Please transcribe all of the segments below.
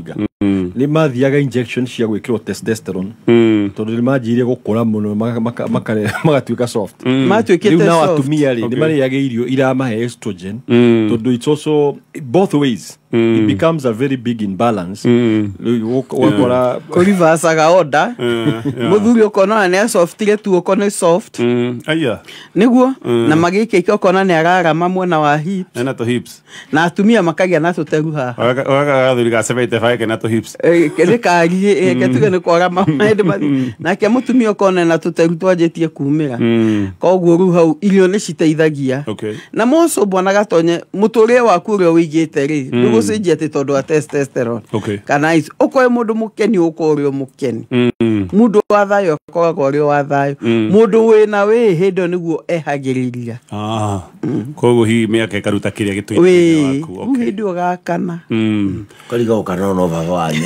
ujinga nĩ mathiaga injection cia gwĩkĩrwo testosterone tondũ nĩ manjirie gũkũra mũno magatuĩka soft. Matuĩkĩte Rĩu nao soft. atumia rĩ nĩ marĩaga irio iramahe estrogen tondũ it's also both ways it becomes a very big imbalance. Rĩu ũgakora Kũrivacaga order. Mũthuri ũkona ona nĩ asoftire tu ũkona nĩ soft. Aya. Nĩguo na magĩikĩka ũkona nĩ ararama mwena wa hips. Ena to hips. Na atumia makagĩa na tũteru haha. Waka gathuri ga 75 kena to hips. Nĩ kariĩ ketuge nĩ kwarama maĩndĩ mathi nake mũtumia ũkona na tũteru twanjĩtie kumĩra. Koguo rĩu hau irio nĩ citeithagia. Na mũco bwana Gatonye mũtũrĩre waku ũrĩa ũigĩte rĩ ndũgũcenjia atĩ tondũ wa testosterone. Kana ici ũkorwo mũndũ mũkeni ũkorwo ũrĩ o mũkeni. Mũndũ wa thayũ akoragwo arĩ o wa thayũ. Mũndũ wĩna wĩ hĩndĩ ĩyo nĩguo ehagĩrĩria. Koguo hihi mĩaka ĩkaruta kĩrĩa gĩtũire Wĩ waku. rĩu hĩndĩ ĩyo gakana. Kariga ũkana no baba wanyu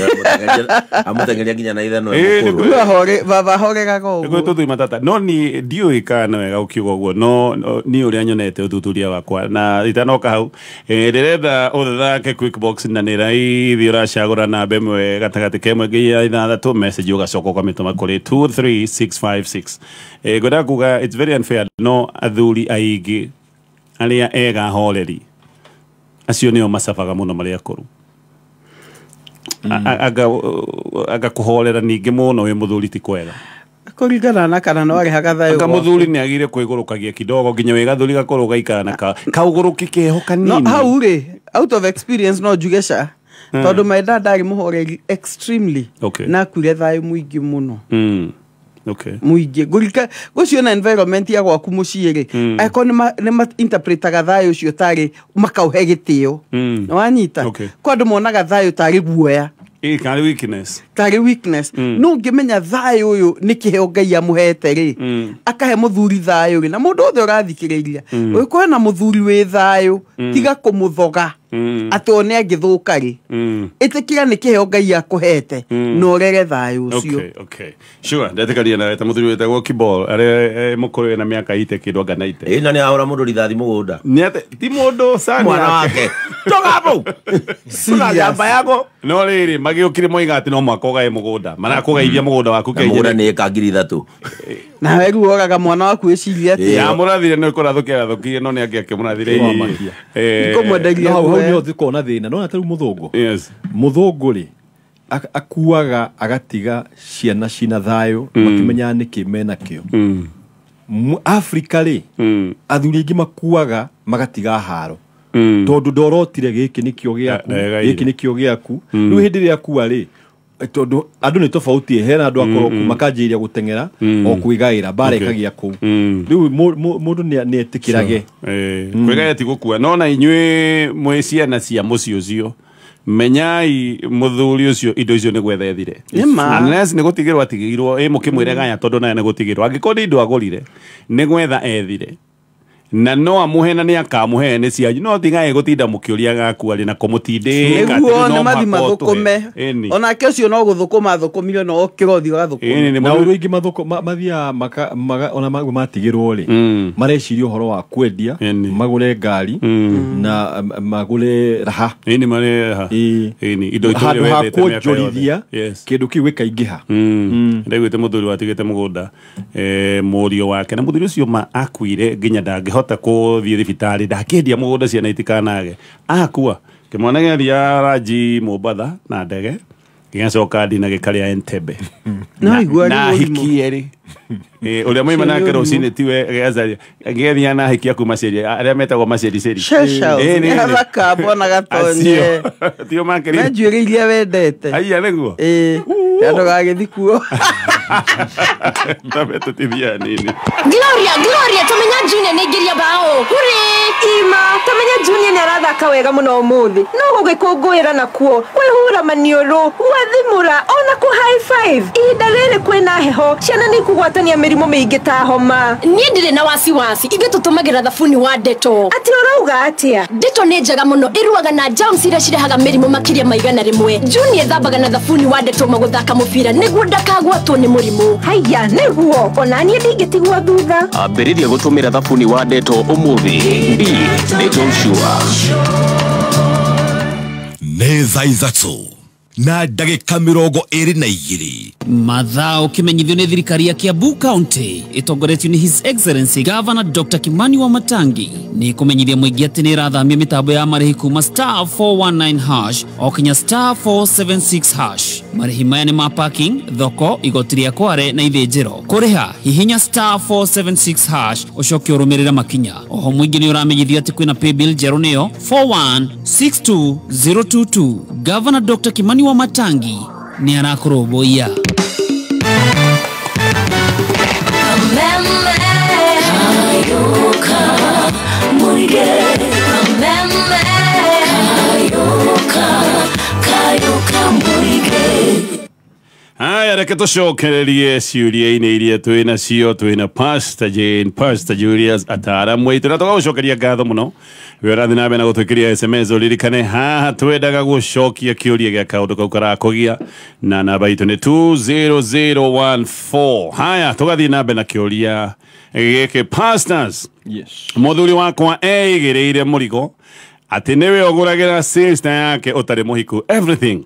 amũteng'eria nginya na ithanwa mũkũrũ. Rĩu ahore baba ahoregaga Nĩguo ũguo. tũthuima tata no ni ndiũĩ kana wega ũkiuga ũguo no niĩ ũrĩa nyonete ũthuthuria wakwa na itanoka hau ndĩrenda ũthake quick box na nĩ raithi ũracagũra namba ĩmwe gatagatĩ ka ĩmwe nginya ithathatũ message ũgacoka ũkamĩtũma kũrĩ 23656. Ngwendaga kuga it's very unfair no athuri aingĩ arĩa ega horeri acio nĩo macabaga mũno marĩ akũrũ. Aga kũhorera ningĩ mũno wĩ mũthuri ti kwega. Kũringana na kana no arehaga thayũ Anga gwaku. mũthuri nĩ agire kwĩgũrũkagia kidogo nginya wĩ gathuri gakorwo gaikara na kaũgũrũki keho kanini. No hau rĩ out of experience no njuge ca tondũ my dad ndarĩ mũhoreri extremely. Na akuire thayũ mũingĩ mũno. Mũingĩ ngũrika gũcio na environment ya gwaku mũciĩ rĩ angĩkorwo nĩ ma interpretaga thayũ ũcio tarĩ makaũhe gĩtĩo. Nĩ wanyita? Kwa andũ monaga thayũ tarĩ guoya. Karĩ weakness. Tarĩ weakness. No ũngĩmenya thayũ ũyũ nĩ kĩheo Ngai amũhete rĩ akahe mũthuri thayũ rĩ na mũndũ wothe ũrathikĩrĩria ũngĩkorwo na mũthuri wĩ thayũ tiga kũmũthoga atĩ one angĩthũka rĩ ĩtĩkĩra nĩ kĩheo Ngai akũhete na ũrere thayũ ũcio. Okay. Sure, ndetĩkaria nawe ta mũthuri wĩtagwo Kibol arĩa mũkũrũ wĩna mĩaka ite kĩndũ anga 90. Ĩ na nĩ ahũra mũndũ rithathi mũgũnda. Nĩ atĩ ti mũndũ cani mwana wake. Toka hapo. Sina jamba yako. No rĩrĩ magĩũkire moiga atĩ no mũhaka ũgae mũgũnda. Marakũgaithia mũgũnda waku Na mũgũnda nĩ ĩka 3,000. Nawe rĩu woraga mwana waku wĩcirie atĩa? Yamũrathire nĩ kũrathũkia arathũkirie no nĩ angĩ akĩmũrathire. Ngũmwenderia No hau guoya. nĩho thikona thĩna. No ta rĩu mũthũngũ. Mũthũngũ rĩ akuaga agatiga ciana cina thayũ makĩmenyaga nĩkĩ menakĩo. Afrika rĩ athuri aingĩ makuaga magatiga haro. Tondũ ndorotire gĩkĩ nĩkĩo gĩaku, gĩkĩ nĩkĩo gĩaku. Rĩu hĩndĩ ĩrĩa akua rĩ tondũ andũ nĩ tofauti hena andũ akoroku makanjĩrĩria gũteng'era o kwĩgaĩra mbara ĩkagĩa kũu. Rĩu mũndũ nĩ etĩkĩrage. Kwĩgaĩra ti gũkua no na inyuĩ mwĩ ciana cia mũciĩ ũcio menyai mũthuri ũcio indo icio nĩ gwetha ethire. Unless nĩ gũtigĩrwo atigĩirwo ĩ mũkĩmwĩre gaya tondũ naye nĩ gũtigĩrwo angĩkorwo nĩ indo agũrire nĩ gwetha ethire na no amũhe na nĩ akamũhe nĩ cianyu no tigae gũtinda mũkĩũria gakua rĩ na kũmũtindĩka Nĩguo nĩ mathi mathũkũme. Onake ũcio no gũthũkũma athũkũmire no okĩra ũthiĩ ũgathũkũme. Na ũrĩa ingĩ mathiaga ona matigĩrwo rĩ mareciria ũhoro wa kwendia magũre ngari na magũre raha. Ĩni marĩ raha. Ĩni indo itũrĩ Handũ ha wendete mĩaka yothe. kuonjorithia kĩndũ kĩu gĩkaingĩha. Ndaiguĩte mũthuri watigĩte mũgũnda mũriũ wake na mũthuri ũcio ma akuire nginya ndangĩhota kũthiĩ thibitarĩ ndakĩendia mũgũnda ciana itikanage akua kĩmwana gĩathiaga ranji Mombatha na ndege gĩgacoka ndina gĩkarĩa Entebbe. No igua Na rĩ ũrimũ. hikie rĩ. Ũrĩa moima nake rũcinĩ tiwe gĩacaria gĩathiaga na hikia kuma Maceria arĩa metagwo Macericeri. Nĩ athaka bwana Gatonye. Acio. Tio makĩria. Me njuĩrĩ iria wendete. Aya nĩguo. Ndũgagĩthiĩ kuo. Tabe tũtithiaga nini. Gloria, Gloria, tumenya Junior nĩ aingĩria bao. Hurĩ! Ima, tumenya Junior nĩ arathaka wega mũno ũmũthĩ. No gũgĩkũngũĩra nakuo, kwĩhura maniũrũ, gwathimũra, ona kũ high five. Ihinda rĩrĩ kwĩna heho, ciana nĩ ikũgwatania mĩrimũ mĩingĩ ta homa. Niĩ ndirĩ na wasiwasi, ithuĩ tũtũmagĩra thabuni wa Dettol. Atĩ ũrauga atĩa? Dettol nĩ njega mũno, ĩrũaga na germs iria cirehaga mĩrimũ makĩria ma 100. Junior ethambaga na thabuni wa Dettol magũthaka mũbira nĩguo ndakagwatwo nĩ mũrimũ. Haiya, nĩguo, ona niĩ ndingĩtigwo thutha. Ambĩrĩria gũtũmĩra thabuni wa Dettol ũmũthĩ. Be Dettol sure. Nĩ thaa 3. Na ndagĩka 22. Mathao kimenyithio nĩ thirikari ya Kiambu County ĩtongoretio nĩ His Excellency Governor Dr. Kimani Wamatangi nĩ kũmenyithia mũingĩ atĩ nĩ ĩrathamia mĩtambo ya marĩhi kuma star 419 hash o kinya star 476 hash. Marĩhi maya nĩ ma parking, thoko, igoti rĩa Kware na ithĩnjĩro. Kũrĩha hihinya star 476 hash ũcoke ũrũmĩrĩre makinya. Oho mũingĩ nĩ ũramenyithio atĩ kwĩna paybill njerũ nĩyo 4162022. Governor Dr. Kimani Wamatangi nĩ arakũrũmbũiya. Haya, reke tũcokererie ciũria-inĩ iria twĩ nacio. Twĩ na Pastor Jane, Pastor Julius, ataaramu aitũ, na tũgagũcokeria ngatho mũno we ũrathiĩ na mbere na gũtwĩkĩria SMS. Ũririkane haha twendaga gũcokia kĩũria gĩa kaũndũ kau karakũgia, na namba itũ nĩ 20014. Haya, tũgathiĩ na mbere na kĩũria gĩkĩ. Pastors, yes. Mũthuri wakwa eigĩrĩire mũrigo atĩ nĩwe ũgũragĩra sister yake ũtarĩ mũhiku everything,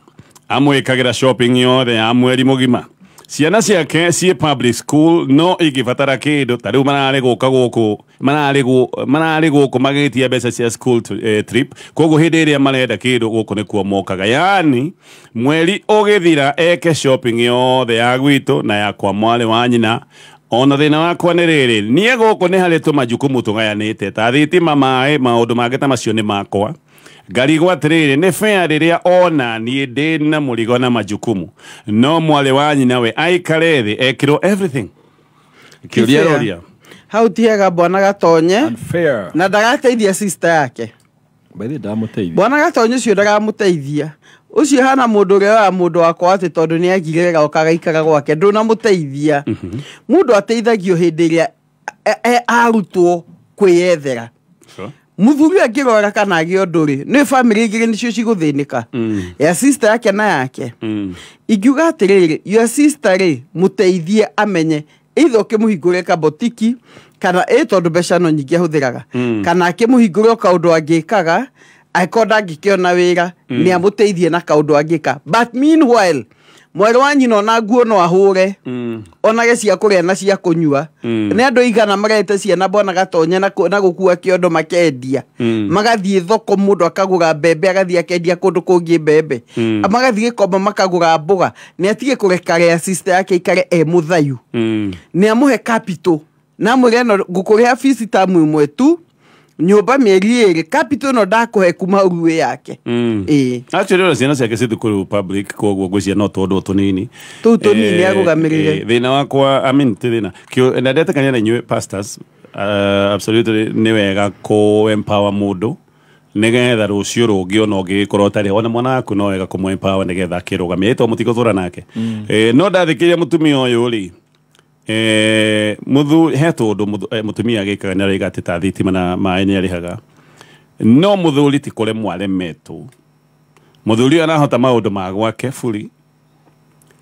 amwĩkagĩra shopping yothe ya mweri mũgima. Ciana ciake ciĩ public school, no ingĩbatara kĩndũ ta rĩu mararĩ gũka gũkũ mararĩ gũkũ magĩtia mbeca cia school trip, koguo hĩndĩ ĩrĩa marenda kĩndũ gũkũ nĩkuo mokaga. Yani mweri ũgĩthira eke shopping yothe ya gwitũ na ya kwa mwarĩ wa nyina. Ona thĩna wakwa nĩ rĩrĩ, niĩ gũkũ nĩ harĩ tũmajukumu tũgayanĩte ta thitima, maĩ, maũndũ mangĩ ta macio nĩ makwa. Ngarigwo atĩrĩrĩ, nĩ fair rĩrĩa ona niĩ ndĩ na mũrigo na majukumu, no mwarĩ wa nyina we aikare thĩ ekĩrwo everything? Kĩũria roria hau ti hega bwana Gatonye. Unfair. Na ndagateithia sister yake. By the ndamũteithia. Bwana Gatonye ũcio ndagamũteithia. Ũcio hana mũndũ ũrĩa wa mũndũ wakwa atĩ tondũ nĩ agire goka gaikara gwake ndũnamũteithia. Mũndũ ateithagio hĩndĩ ĩrĩa arutwo kwĩyethera. Muthuri angĩrwara kana agĩe ũndũ rĩ, nĩ family igĩrĩ nĩcio cigũthĩnĩka, ya sister yake na yake. Ingiuga atĩrĩrĩ, your sister rĩ, mũteithie amenye either ũkĩmũhingũre kabotiki kana ĩ tondũ mbeca no nyingĩ ahũthĩraga, kana akĩmũhingũre o kaũndũ angĩkaga angĩkorwo ndangĩkĩona wĩra, nĩ amũteithie na kaũndũ angĩka. But meanwhile mwarĩ wa nyina ona nguo no ahũre, onage cia kũrĩa na cia kũnyua. Nĩ andũ igana marete ciana bwana Gatonye na gũkua kĩondo makendia, magathiĩ thoko mũndũ akagũra mbembe agathiĩ akendia kũndũ kũngĩ mbembe, magathiĩ gĩkomba makagũra mboga. Nĩ atige kũreka sister yake ikare e mũthayu. Nĩ amũhe capital na amwĩre ĩno ngũkũrĩha fees tamu ĩmwe tu, nyũmba mĩeri ĩrĩ, capital ĩno ndakũhe kuma hau wĩ yake. Ĩĩ. Actually ora ciana ciake ci thukuru public, koguo ngwĩciria no tũndũ tũnini tũu tũnini arũgamĩrĩre. Thĩna wakwa, I mean ti thĩna, na ndetĩkania na inyuĩ pastors, absolutely nĩ wega kũ empower mũndũ nĩgetha rũciũ rũngĩ ona ũngĩgĩkorwo ũtarĩ ona mwana waku no wega kũmũ empower nĩgetha akĩrũgamie ĩtwo mũtigũtũra nake. No ndathikĩrĩria mũtumia ũyũ rĩ, muthu he tũndũ mũtumia agĩkaga nĩ araiga atĩ ta thitima na maĩ nĩ arĩhaga, no mũthuri ti kũremwo aremetwo. Mũthuri ũyũ arahota maũndũ ma gwake fully,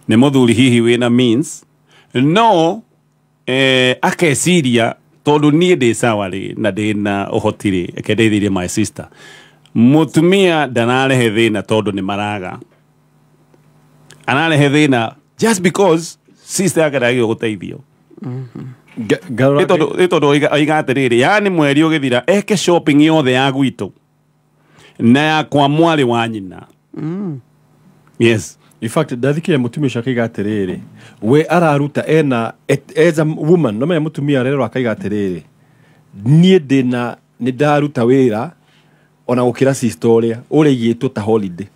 nĩ mũthuri hihi wĩna means, no akeciria tondũ niĩ ndĩ sawa rĩ na ndĩ na ũhoti rĩ, reke ndeithĩrĩrie my sister. Mũtumia ndanarehe thĩna tondũ nĩ maraga, ararehe thĩna just because sister yake ndagĩrĩirwo gũteithio. Nĩ tondũ oiga atĩrĩrĩ, yani mweri ũgĩthira eke shopping yothe ya gwitũ na ya kwa mwarĩ wa nyina. Yes. In fact, ndathikĩrĩria mũtumia ũcio akaiga atĩrĩrĩ, we araruta ena as a woman, no menya mũtumia arerwo akaiga atĩrĩrĩ, niĩ ndĩna nĩ ndaruta wĩra ona gũkĩra sister ũrĩa ũrĩa igĩtwo ta holiday.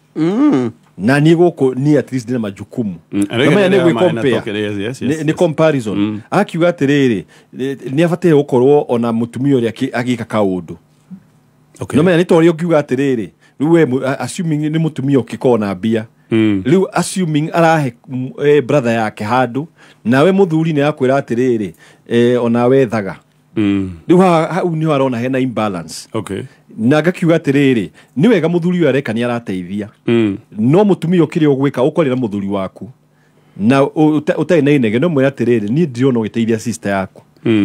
Na niĩ gũkũ niĩ at least ndĩna majukumu. No menya nĩ gwĩ nĩ comparison. Akiuga atĩrĩrĩ, nĩ abataire gũkorwo ona mũtumia ũrĩa agĩka kaũndũ. No menya nĩ ta ũrĩa ũngiuga atĩrĩrĩ, rĩu we assuming nĩ mũtumia ũngĩkorwo na mbia, rĩu assuming arahe brother yake handũ, nawe mũthuri nĩ akwĩra atĩrĩrĩ, onawe ethaga. Rĩu hau nĩho arona hena imbalance. Na ngakiuga atĩrĩrĩ, nĩ wega mũthuri ũyũ areka nĩ arateithia, no mũtumia ũkĩrĩ ũgwĩka ũkorĩra mũthuri waku na ũtarĩ na inege, no mwĩre atĩrĩrĩ, niĩ ndĩrona ũgĩteithia sister yaku.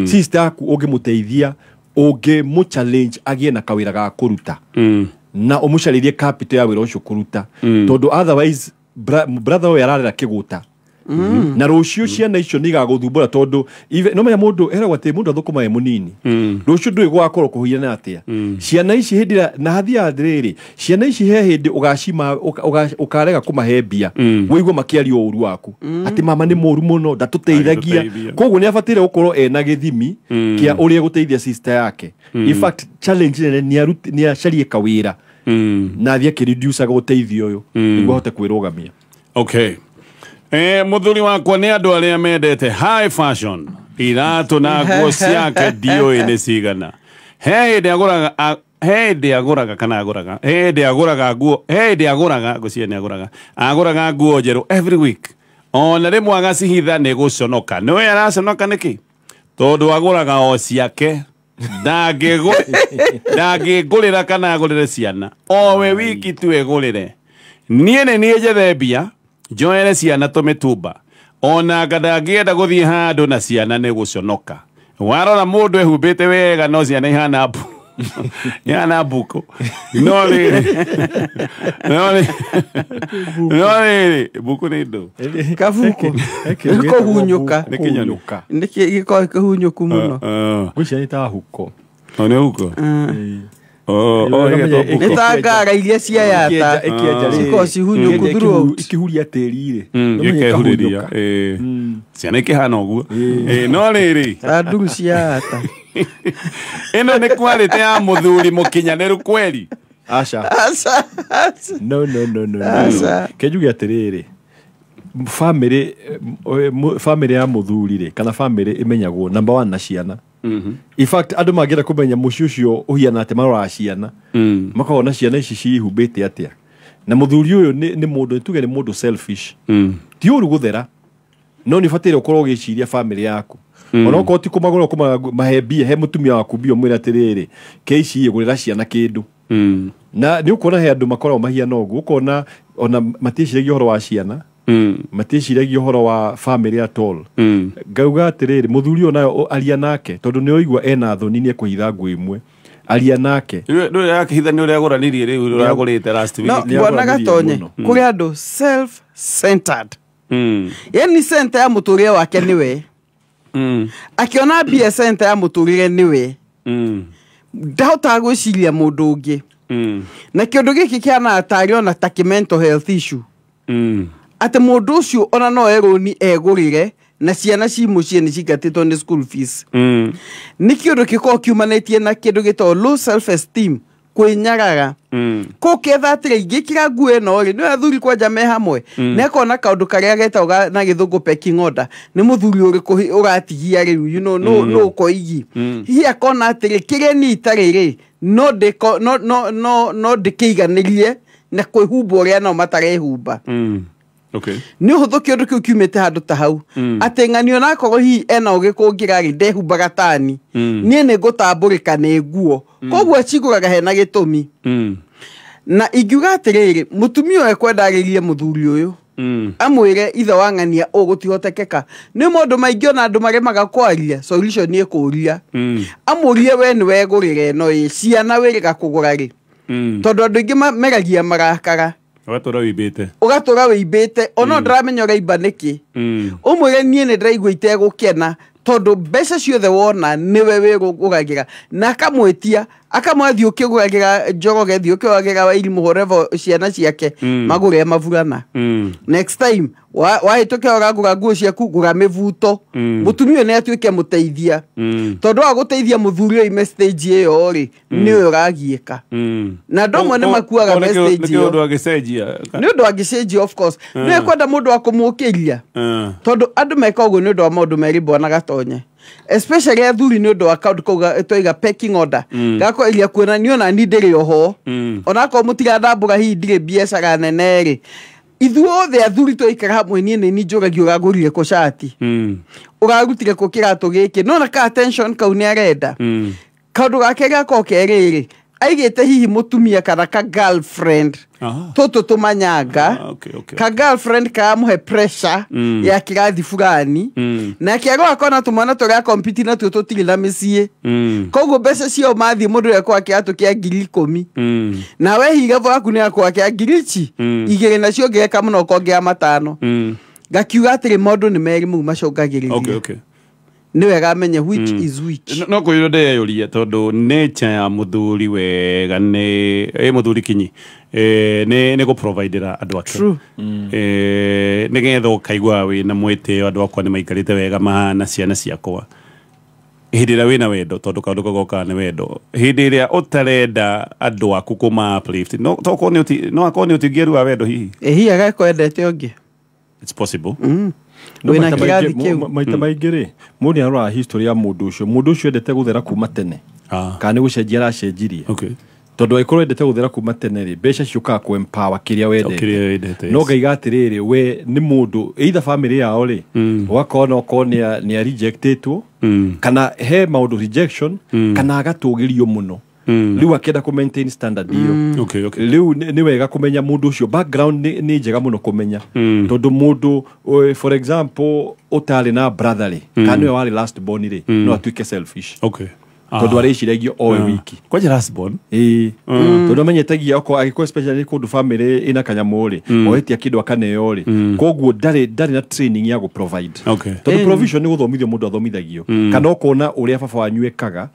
Sister yaku ũngĩmũteithia, ũngĩmũ challenge agĩe na kawĩra ga kũruta, na ũmũcarĩrie capital ya wĩra ũcio kũruta, tondũ otherwise Brother ũyũ ararera kĩgũta. Na rũciũ ciana icio nĩ igagũthumbũra tondũ no menya mũndũ eragwo atĩ mũndũ athũkũma e mũnini. Rũciũ ndũĩ gũgakorwo kũhiana atĩa. Ciana ici hĩndĩ ĩrĩa na hathiaga atĩrĩrĩ, ciana ici he hĩndĩ ũgacima ũkarega kũmahe mbia, wĩigue makĩaria ũru waku atĩ mama nĩ mũru mũno ndatũteithagia. Koguo nĩ abataire gũkorwo ena gĩthimi kĩa ũrĩa gũteithia sister yake. In fact challenge nene nĩ acarie kawĩra na athiĩ akĩreducaga ũteithio ũyũ nĩguo ahote kwĩrũgamia. Okay. Muthuri wakwa nĩ andũ arĩa mendete high fashion iratũ na nguo ciake ndiũĩ nĩ cigana. He hĩndĩ agũraga he agũraga kana agũraga he hĩndĩ agũraga nguo he hĩndĩ agũraga ngũcia nĩ agũraga agũraga nguo njerũ every week ona rĩmwe agacihitha nĩ gũconoka. Nĩwe araconoka nĩkĩ? Tondũ agũraga o ciake ndangĩngũrĩra kana agũrĩre ciana owe wiki tu egũrĩre. Niĩ nĩ niĩ njethe mbia njoere ciana tũmĩtumba ona anga ndangĩenda gũthiĩ handũ na ciana nĩ gũconoka. Warora mũndũ ehumbĩte wega no ciana ihana ihana mbuku. No rĩrĩ no rĩrĩ mbuku nĩ ndũ kabuku kũhunyũka nĩ kĩnyoni nĩ gĩkoragwo kĩhunyũku mũno. Ngwĩciria nĩ ta huko. O nĩ huko. Nĩ ta ngara iria cia yata cikoragwo cihunyũku throughout ikihuria tĩri rĩ gĩkehurĩria ciana ikĩhana ũguo. No rĩrĩ ta nduru cia yata. Ĩno nĩ quality ya mũthuri mũkinyanĩru kweri? Aca. No no no no. Kenjuge atĩrĩrĩ, family ya mũthuri rĩ kana family ĩmenyagwo number 1 na ciana. In fact andũ mangĩenda kũmenya mũciĩ ũcio ũhiana atĩ maroraga ciana makona ciana ici ciĩhumbĩte atĩa. Na mũthuri ũyũ nĩ mũndũ tuge nĩ mũndũ selfish. Ti ũru gũthera no nĩ ũbataire ũkorwo ũgĩciria family yaku. Ona okorwo ti kũmagũra kũmahe mbia he mũtumia waku mbia ũmwĩre atĩrĩrĩ ke ici gũrĩra ciana kĩndũ. Na nĩ ũkuona he andũ makoragwo mahiana ũguo ũkona ona matiĩciragia ũhoro wa ciana matiĩciragia ũhoro wa family at all. Ngauga atĩrĩrĩ mũthuri ũyũ nayo aria nake tondũ nĩ ũigua ena thoni nĩ ekũhitha nguo imwe aria nake. Ndũrĩ akĩhitha nĩ ũrĩa agũranirie rĩu ũrĩa agũrĩte last week. No bwana Gatonye kũrĩ andũ self centered. Yani center ya mũtũrĩre wake nĩwe. Akĩona mbia center ya mũtũrĩre nĩwe. Ndahotaga gwĩciria mũndũ ũngĩ. Na kĩũndũ gĩkĩ kĩhana tarĩ ona ta kĩ mental health issue. Atĩ mũndũ ũcio ona no erũni egũrĩre na ciana ci mũciĩ nĩ cingatĩtwo nĩ school fees. Nĩ kĩũndũ gĩkoragwo kiumanĩtie na kĩndũ gĩtagwo low self esteem kwĩnyarara. Kũketha atĩrĩ ingĩkĩra nguo ĩno rĩ nĩ athuri kwanja me hamwe nĩakona kaũndũ karĩa getagwo na gĩthũngũ pecking order nĩ mũthuri ũrĩkũ ũratigia rĩu you know no no koigi hihi akona atĩrĩ kĩrĩa niĩ itarĩ rĩ no ndĩkĩiganĩrie na kwĩhumba ũrĩa nao matarehumba. Okay. Nĩ ũhũthũ kĩũndũ kĩu kiumĩte handũ ta hau atĩ ng'ani onakorwo hihi ena ũgĩ kũngĩra rĩ ndehumbaga tani niĩ nĩ ngũtambũrĩka nĩ nguo koguo acigũraga hena gĩtũmi. Na ingiuga atĩrĩrĩ mũtumia ũyũ ekwenda arĩrie mũthuri ũyũ amwĩre ithe wa ng'ania ũgũtihotekeka nĩ maũndũ maingĩ ona andũ maremaga kwaria solution nĩ ĩkũria amũrie we nĩ wegũrĩra ĩno ĩ ciana wĩrĩga kũgũra rĩ tondũ andũ aingĩ meragia marakara ũgatũra wĩimbĩte ũgatũra wĩimbĩte ona ndĩramenya ũraimba nĩkĩ ũmwĩre niĩ nĩ ndĩraigua itegũkena tondũ mbeca ciothe wona nĩwe wĩgũragĩra na akamwĩtia akamwĩra thiĩ ũkĩgũragĩra Njoroge thiĩ ũkĩgũragĩra Wairimũ whatever ciana ciake magũre maburana. Next time wahĩtũkĩra ũragũra nguo ciaku gũra mĩbuto mũtumia ũyũ nĩ atuĩke mũteithia tondũ wa gũteithia mũthuri ũyũ ime stage ĩyo rĩ nĩwe ũragiĩka. Na andũ amwe nĩ makuaga me stage ĩyo nĩ ũndũ angĩcenjia nĩ ũndũ angĩcenjia of course nĩ ekwenda mũndũ wa kũmũkĩria tondũ andũ meka ũguo nĩ ũndũ wa maũndũ merĩ bwana Gatonye especially athuri nĩ ũndũ wa kaũndũ kau twaiga pecking order gakweria kuonania ona ni ndĩrĩ oho onakorwo mũtirandambũra hihi ndirĩ biacara nene rĩ ithuothe athuri twaikara hamwe niĩ nĩ niĩ njũragia ũragũrire kũ cati ũrarutire kũ kĩratũ gĩkĩ no na ka attention kau nĩ arenda kaũndũ gake gakorwo ke rĩrĩ Aigĩte hihi mũtumia kana ka girlfriend tũtũ tũmanyanga ka girlfriend karamũhe pressure ya kĩrathi fulani nake aroa kona tũmwana tũrĩa compete natuo tũtirĩ na mĩciĩ koguo mbeca ciao mathiĩ mũndũ ũrĩa kwa kĩratũ kĩa 10,000 nawe higabu yaku nĩ akwa kĩa 2,000 nacio ngĩreka mũno ũkongera 5 ngakiuga atĩrĩ maũndũ nĩ merĩ mau macũngagĩrĩria nĩ wega amenye which is which. No kũiyũra ndeyũria tondũ nature ya mũthuri wega nĩ mũthuri kinyi nĩ gũprovidera andũ ake nĩgetha ũkaigua wĩna mwĩtĩo andũ akwa nĩ maikarĩte wega mahana ciana ciakwa hĩndĩ ĩrĩa wĩna wendo tondũ kaũndũ kagokaga nĩ wendo hĩndĩ ĩrĩa ũtarenda andũ aku kũma uplift no akorwo nĩ ũtingĩeru wa wendo hihi hihi agakwo endete ũngĩ. It's possible. Maita maingĩ rĩ mũndũ nĩ aroraga history ya mũndũ ũcio mũndũ ũcio endete gũthera kuma tene kana nĩ gũcenjia aracenjirie tondũ angĩkorwo endete gũthera kuma tene rĩ mbeca ciũkaga kũ empower kĩrĩa wendete no ngaiga atĩrĩrĩ we nĩ mũndũ either family yao rĩ ũgakorwo no okorwo nĩ a rejectĩtwo kana he maũndũ rejection kana agatũgĩrio mũno rĩu akĩenda kũ maintain standard iyo rĩu nĩ wega kũmenya mũndũ ũcio background nĩ njega mũno kũmenya tondũ mũndũ for example ũtarĩ na brother rĩ kana nĩwe warĩ last born rĩ no atuĩke selfish tondũ arĩciragia o we wiki kwanja last born tondũ amenyetagia okorwo angĩkorwo especially kũndũ family ĩna kanyamũ rĩ oetia kĩndũ akaneo rĩ koguo ndarĩ na training ya gũ provide tondũ provision nĩ gũthomithio mũndũ athomithagio kana ũkona ũrĩa baba wanyu ekaga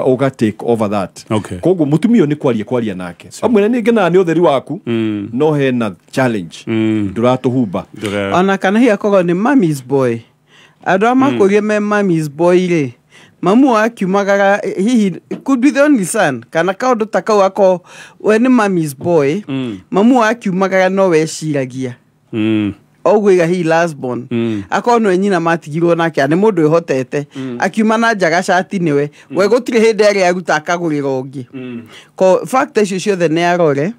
uga take over that koguo mutumia nĩ kwaria nake amwe nĩ ngenaga nĩ ũtheri waku no hena challenge ndũratũhumba ona kana hihi akorwo nĩ mommy's boy andũ a makũrie me mommy's boy rĩ mamu akiumagara hihi could be the only son kana kaũndũ ta kau akorwo we nĩ mommy's boy mamu akiumagara no weciragia oguo hihi last born akorwo nĩwe nyina matigirwo nake nĩ mũndũ wĩhotete akiuma na njaga cati nĩwe we gũtirĩ hĩndĩ ĩrĩa aruta akagũrĩra ũngĩ ko factor icio ciothe nĩ arore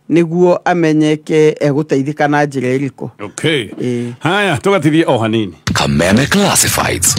nĩguo amenyeke egũteithĩka na njĩra ĩrĩkũ. Haya tũgatithie o hanini. Kameme Classifieds.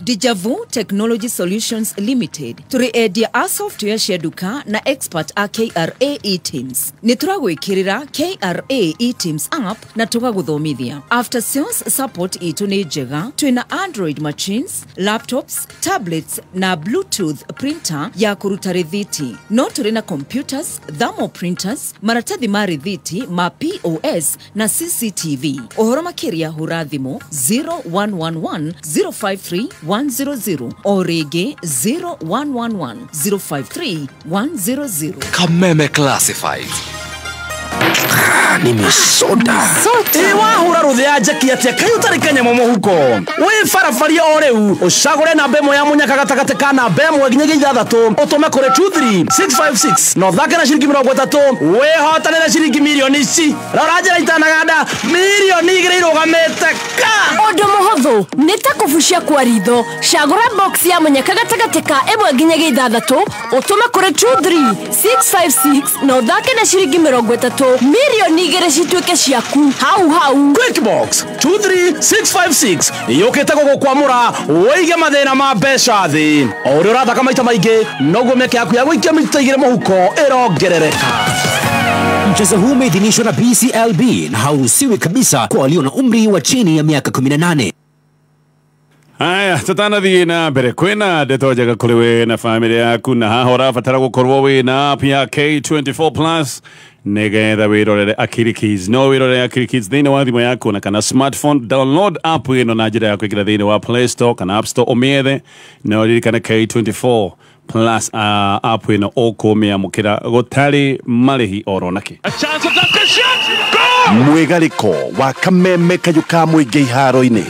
Dejavu Technology Solutions Limited tũrĩ endia a software cia nduka na expert a KRA eTeams. Nĩ tũragwĩkĩrĩra KRA eTeams app na tũgagũthomithia. After sales support itũ nĩ njega, twĩna Android machines, laptops, tablets na Bluetooth printer ya kũruta rĩthiti. No tũrĩ na computers, thermal printers, maratathi ma rĩthiti ma POS na CCTV. Ũhoro makĩria hũra thimũ 0111 053 100 o rĩngĩ 0111 053 100. Kameme Classifieds. Nimesoda. Wahura ruthe ya njeki atia kai utari kanyamũ mũhuko wĩ barabaria o rĩu ũcagũre namba ĩmwe ya mũnyaka gatagatĩ ka namba 1 nginyagia 6 ũtũme kũrĩ 23656 na ũthake na ciringi 30 wĩhotanĩre ciringi mirioni ici rora njĩra itanaganda mirioni 2 irũgamĩte ka ũndũ mũhũthũ nĩ ta kũbucia kwa ritho cagũra box ya mũnyaka gatagatĩ ka 1 nginyagia 6 ũtũme kũrĩ 23656 na ũthake na ciringi 30 mirioni 2 cituĩke ciaku hau hau. Quick box 23656 yũkĩte gũgũkwamũra wĩige mathĩna ma mbeca thĩ o ũrĩa ũrathaka maita maingĩ noguo mĩeke yaku ya gũikia mita 2 mũhuko ĩrongerereka. Mchezo huu umeidhinishwa na BCLB na hauruhusiwi kabisa kwa walio na umri wa chini ya miaka 18. Haya, tutanathiĩ na mbere kwĩna ndeto njega kũrĩ we na famĩlĩ yaku na haha ũrabatara gũkorwo wĩna app ya K24 Plus nĩgetha wĩrorere Akili Kids. No wĩrorere Akili Kids thĩinĩ wa thimũ yaku na kana smartphone. Download app ĩno na njĩra ya kũingĩra thĩinĩ wa Play Store kana App Store ũmĩethe na ũririkane K24 Plus app ĩno ũkũmĩamũkĩra gũtarĩ marĩhi oro nakĩ. Mwĩgarĩko wa Kameme kayũ ka mũingĩ iharo-inĩ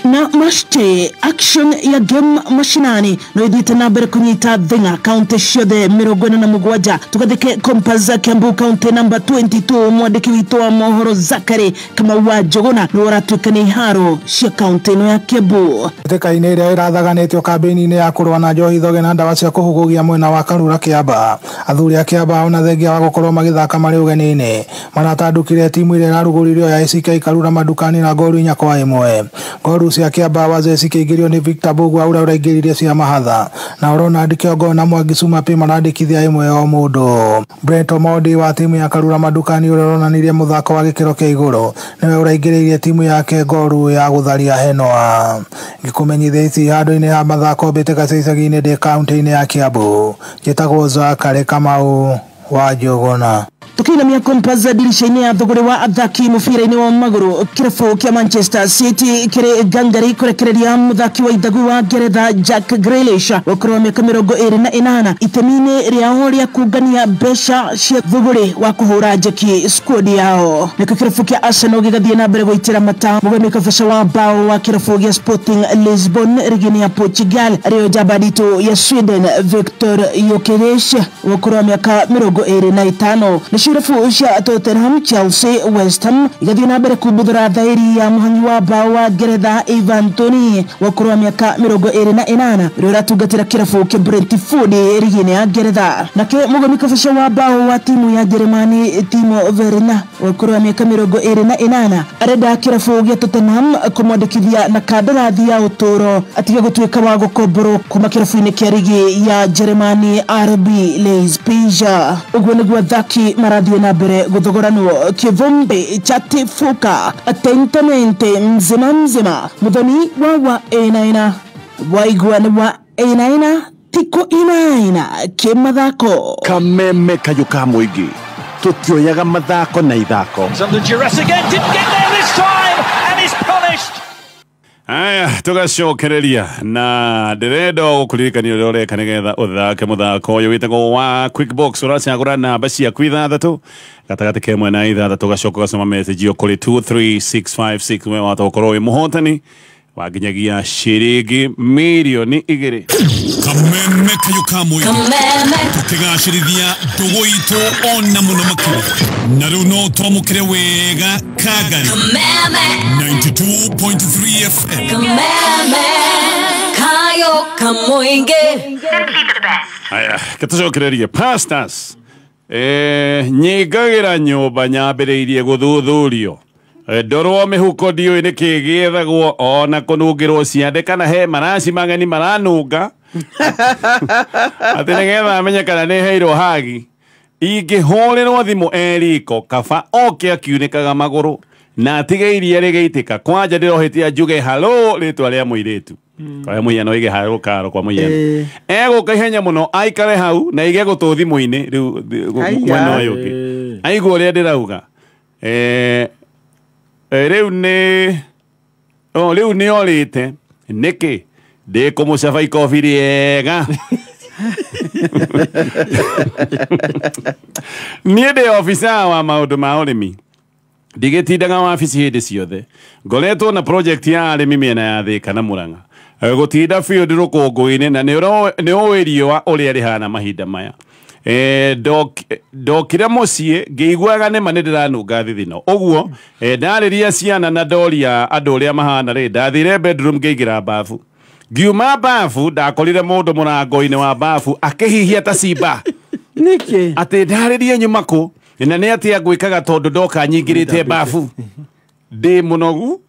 na mashte action ya game mashinani no ithiite na mbere kunyita thinga kaunti ciothe 47 tugathike Compass Kiambu kaunti namba 22 mwandiki witu wa mohoro Zakari Kamau wa Njuguna ni uratuika ni iharo cia kaunti ino ya Kiambu. Mbĩtĩka-inĩ ĩrĩa ĩrathaganĩtio kambĩini-inĩ ya kũrũa na njohi thoge na ndawa cia kũhugugia mwena wa Karura Kĩamba, athuri a Kĩamba ona thengia wa gũkorwo magĩthaka marĩ ũgeni-inĩ maratandũkire timu ĩrĩa ĩrarugũririo ya ACK Karura Madukani na ngoru 4-1. Ngoru Ngoru cia Kiambaa Wazee cikĩingĩrio nĩ Victor Mbugua ũrĩa ũraingĩririe cia mahatha, na Ronald Kĩongo na Mwangi Sumapi marandĩkithia ĩmwe o mũndũ. Brent Omondi wa timu ya Karura Madukani ũrĩa ũronanirie mũthako wa gĩkĩro kĩa igũrũ nĩwe ũraingĩrĩirie timu yake ngoru ya gũtharia Henoa. Ngĩkũmenyithia ici handũ-inĩ ha mathako mbĩtĩka cia icagi-inĩ ndĩ kaunti-inĩ ya Kiambu. Njĩtagwo Zakari Kamau wa Njũgũna. Tukiinamia Compass dirisha-inĩ ya thogore wa athaki mũbira-inĩ wa magũrũ, kĩrabu kĩa Manchester City kĩrĩ ngangari kũrekereria mũthaki wa ithagu wa Ngeretha Jack Grealish wa ũkũrũ wa mĩaka 28 itemi-inĩ rĩao rĩa kũngania mbeca cia thogore wa kũhũra njeki squad yao. Nakĩo kĩrabu kĩa Arsenal gĩgathiĩ na mbere gũitĩra mata mũgemi kabeca wa bao wa kĩrabu gĩa Sporting Lisbon rigi-inĩ ya Portugal, arĩyo njamba nditũ ya Sweden Victor Gyökeres wa ũkũrũ wa mĩaka 25. Nĩcio cia Tottenham, Chelsea, West Ham igathiĩ na mbere kumbuthũra thaĩri ya mũhangi wa bao wa Ngeretha Ivan Toney wa ũkũrũ wa mĩaka 28 ũrĩa ũratungatĩra kĩrabu kĩa Brentford rigi-inĩ ya Ngeretha. Nake mũgemi kabeca wa bao wa timu ya Jeremani Timo Werner wa ũkũrũ wa mĩaka 28 arenda kĩrabu gĩa Tottenham kũmwandĩkithia na kandarathi ya ũtũũro atige gũtuĩka wa gũkomborwo kuma kĩrabu-inĩ kĩa rigi ya Jeremani RB Leipzig. Ũguo nĩguo athaki marathiĩ na mbere gũthogoranwo kĩvumbi cha tifuka atentamente mzima mzima. Muthoni wa ĩnaina waigua nĩ wa ĩnaina tiko inaina kĩmathako. Kameme kayũ ka mũingĩ tũtioyaga mathako na ithako. Aya, tugacokereria na ndĩrenda gũkũririkania ũrĩa ũreka nĩgetha ũthake mũthako ũyũ wĩtagwo wa Quick Box. Ũracagũra namba ciaku ithathatũ gatagatĩ ka ĩmwe na ithathatũ, ũgacoka ũgacoma message ĩyo kũrĩ 23656 we wahota gũkorwo wĩ mũhotani wa nginyagia ciringi mirioni 2. Kameme kayũ ka mũingĩ tũkĩgacĩrithia ndũgũ itũ ona mũno makĩria, na rĩu no twamũkĩre wega Kangari 92.3 FM. Kameme kayo kamoinge. Aya, gĩtũcokererie pastors. Nyingagĩra nyũmba nyambĩrĩirie gũthuthurio, ndorwo mĩhuko ndiũĩ nĩkĩ gĩethagwo ona kũnungĩrwo ciande kana he maraci mageni maranunga atĩ nĩgetha amenye kana nĩ heirwo hagi. Ingĩhũrĩrwo thimũ eriko kaba oke akiunĩkaga magũrũ na atige iria rĩgĩitĩka kwanja ndĩrohĩtia njuge halo rĩtwa rĩa mũirĩtu kwa mũhiano ige halo karo kwa mũhiano egũka ihenya mũno aikare hau na ige gũtũ thimũ-inĩ rĩu mwena ũyũ ũngĩ aigua ũrĩa ndĩrauga. Rĩu nĩ rĩu nĩ orĩte nĩkĩ ndĩkũmũcaba ikobi rĩega. Niĩ ndĩ obica wa maũndũ ma ũrĩmi, ndigĩtindaga wabici hĩndĩ ciothe, ngoretwo na project ya arĩmi mĩena ya Thĩka na Mũrang'a, gũtinda field rũkũngũ-inĩ na nĩ ũĩ riũa ũrĩa rĩhana mahinda maya. Ndokire mũciĩ ngĩiguaga nĩma nĩ ndĩranunga thithino, ũguo ndarĩria ciana na ndoria andũ ũrĩa mahana rĩ, ndathire bedroom ngĩingĩra bafu, ngiuma bafu ndakorire mũndũ mũrango-inĩ wa bafu akĩhihia ta simba. Nĩkĩ? Atĩ ndarĩrie nyuma kũ na nĩ atĩa ngwĩkaga tondũ ndoka nyingĩrĩte bafu, ndĩ mũnogu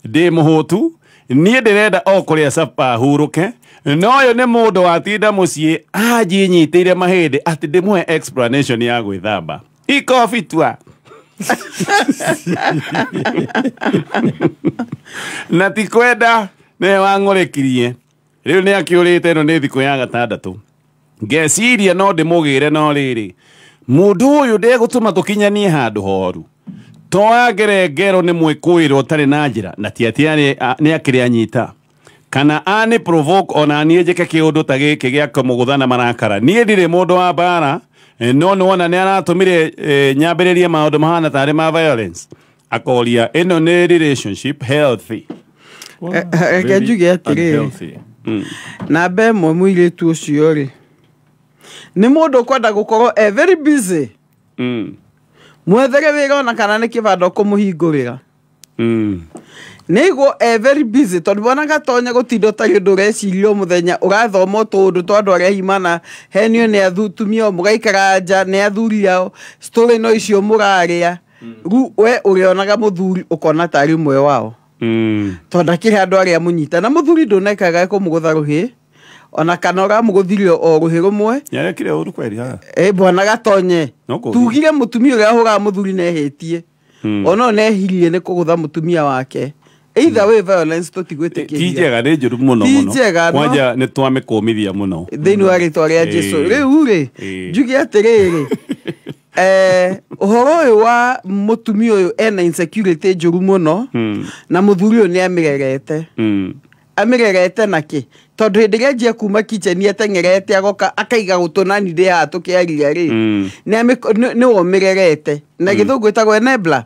ndĩ mũhũtu, niĩ ndĩrenda o kũrĩa capa hurũke, no ũyũ nĩ mũndũ watinda mũciĩ anjinyitĩire mahĩndĩ atĩ ndĩmũhe explanation ya gwĩthamba ikobi tua. Na ti kwenda nĩwe wang'ũrĩkirie. Rĩu nĩ akĩũrĩte ĩno nĩ thikũ ya gatandatũ, ngeciria no ndĩmũgĩre, no rĩrĩ mũndũ ũyũ ndegũtũma tũkinyanie handũ horu, to agere ngero nĩ mwĩkũĩrwo ũtarĩ na njĩra na ti atĩ nĩ akĩrĩ anyita kana ani provoke ona niĩ njĩke kĩũndũ ta gĩkĩ gĩa kũmũgũtha na marakara. Niĩ ndirĩ mũndũ wa mbara, no nĩwona nĩ aratũmire nyambĩrĩrie maũndũ mahana tarĩ ma violence. Akoria ĩno nĩ relationship healthy? Reke njuge atĩrĩrĩ, namba ĩmwe mũirĩtu ũcio rĩ nĩ mũndũ ũkwenda gũkorwo e very busy, mwethere wĩra ona kana nĩ kĩbanda ũkũmũhingũrĩra. Nĩguo e very busy tondũ bwana Gatonya gũtinda ũtarĩ ũndũ ũreciria o mũthenya, ũrathoma tũũndũ twa andũ arĩa himana henio nĩ atumia mũgaikara nja nĩ athuri ao, story no icio mũrarĩa. Rĩu we ũrĩonaga mũthuri ũkona tarĩ ũmwe wao. Tondũ akĩrĩ andũ arĩa mũnyita na mũthuri ndũnekaga kũmũgũtha rũhĩ ona kana ũramũgũthire o rũhĩ rũmwe. Nĩarekire ũru kweri haha. Bwana Gatonye tugire mũtumia ũrĩa ahũraga mũthuri nehĩtie ono nehirie nĩ kũgũtha mũtumia wake. Either way violence tũtigwĩtĩkĩria. Ti njega, nĩ njũru mũno mũno. Kwanja nĩ twamĩkũmithia mũno thĩinĩ wa rĩtwa rĩa Jesu. Rĩu rĩ njuge atĩrĩrĩ, ũhoro ũyũ wa mũtumia ũyũ ena insecurity njũru mũno na mũthuri ũyũ nĩ amĩrerete. Amĩrerete nakĩ? Tondũ hĩndĩ ĩrĩa anjia kuma kitchen ateng'erete agoka akaiga gũtũ nani ndĩ haha tũkĩaria rĩ, nĩwe ũmĩrerete na gĩthũngũ ĩtagwo enabler.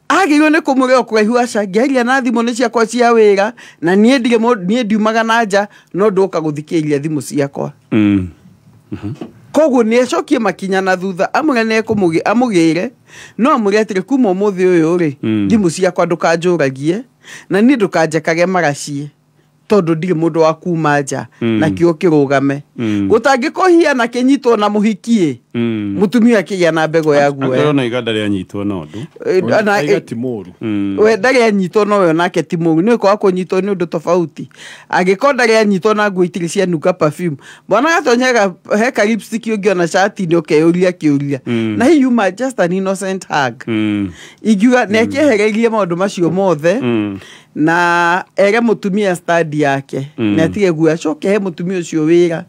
Agĩrĩirwo nĩ kũmũrĩa kũraihu aca ngĩaria na thimũ nĩ ciakwa cia wĩra na niĩ niĩ ndiumaga na nja no ndũka gũthikĩrĩria thimũ ciakwa. Koguo nĩ acokie makinya na thutha amũre nĩ amũgĩre no amũre atĩrĩ kuma ũmũthĩ ũyũ rĩ thimũ ciakwa ndũkanjũragie na niĩ ndũkanjekage maraciĩ tondũ ndirĩ mũndũ wa kuma nja na kĩo kĩrũgame. Gũtangĩkũhia na kĩnyitwo na mũhikie mũtumia akĩgĩa na mbegũ ya guoya. Akorwo na iga ndarĩ anyitwo na ũndũ. Ti mũru. We ndarĩ anyitwo no we onake ti mũru. Nĩ kwaga kũnyitwo nĩ ũndũ tofauti. Angĩkorwo ndarĩ anyitwo na nguo itirĩ cianunga perfume. Bwana Gatonye he ka lipstick ũngĩona cati-inĩ ũkeyũria kĩũria. Na hihi yuma just an innocent hug. Ingiuga nĩ akĩehereirie maũndũ macio mothe na ere mũtumia stand yake na atige guoya acoke he mũtumia ũcio wĩra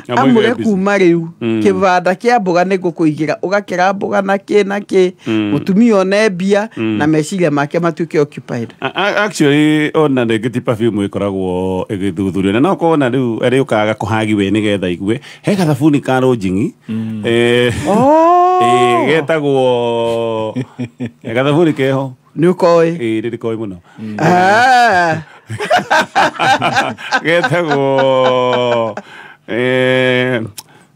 amũre kuma rĩu kĩbanda kĩa mboga nĩ ngũkũigĩra ũgakĩra mboga na kĩ na kĩ mũtumia one mbia na meciria make matuĩke occupied. Actually ona rĩngĩ ti perfume ĩkoragwo ĩgĩthuthurio na no korwo na rĩu arĩũkaga kũhagi we nĩgetha igue he gathabuni ka rũnjing'i getagwo gathabuni keho nĩ ũkoĩ. Ĩĩ nĩ ndĩkoĩ mũno. Getagwo